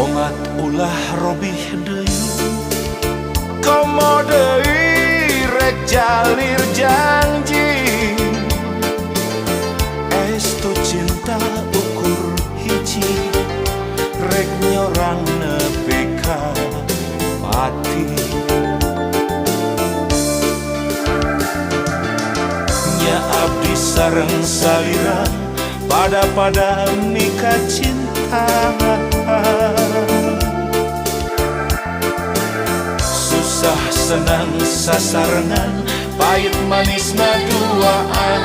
Omat ulah robih deui, komo deui rek jalir janji. Estu cinta ukur hiji, rek nyorang nepi ka pati. Nya abdi sareng salira pada-pada mika cinta. Susah senang sasarengan, pahit manis duaan.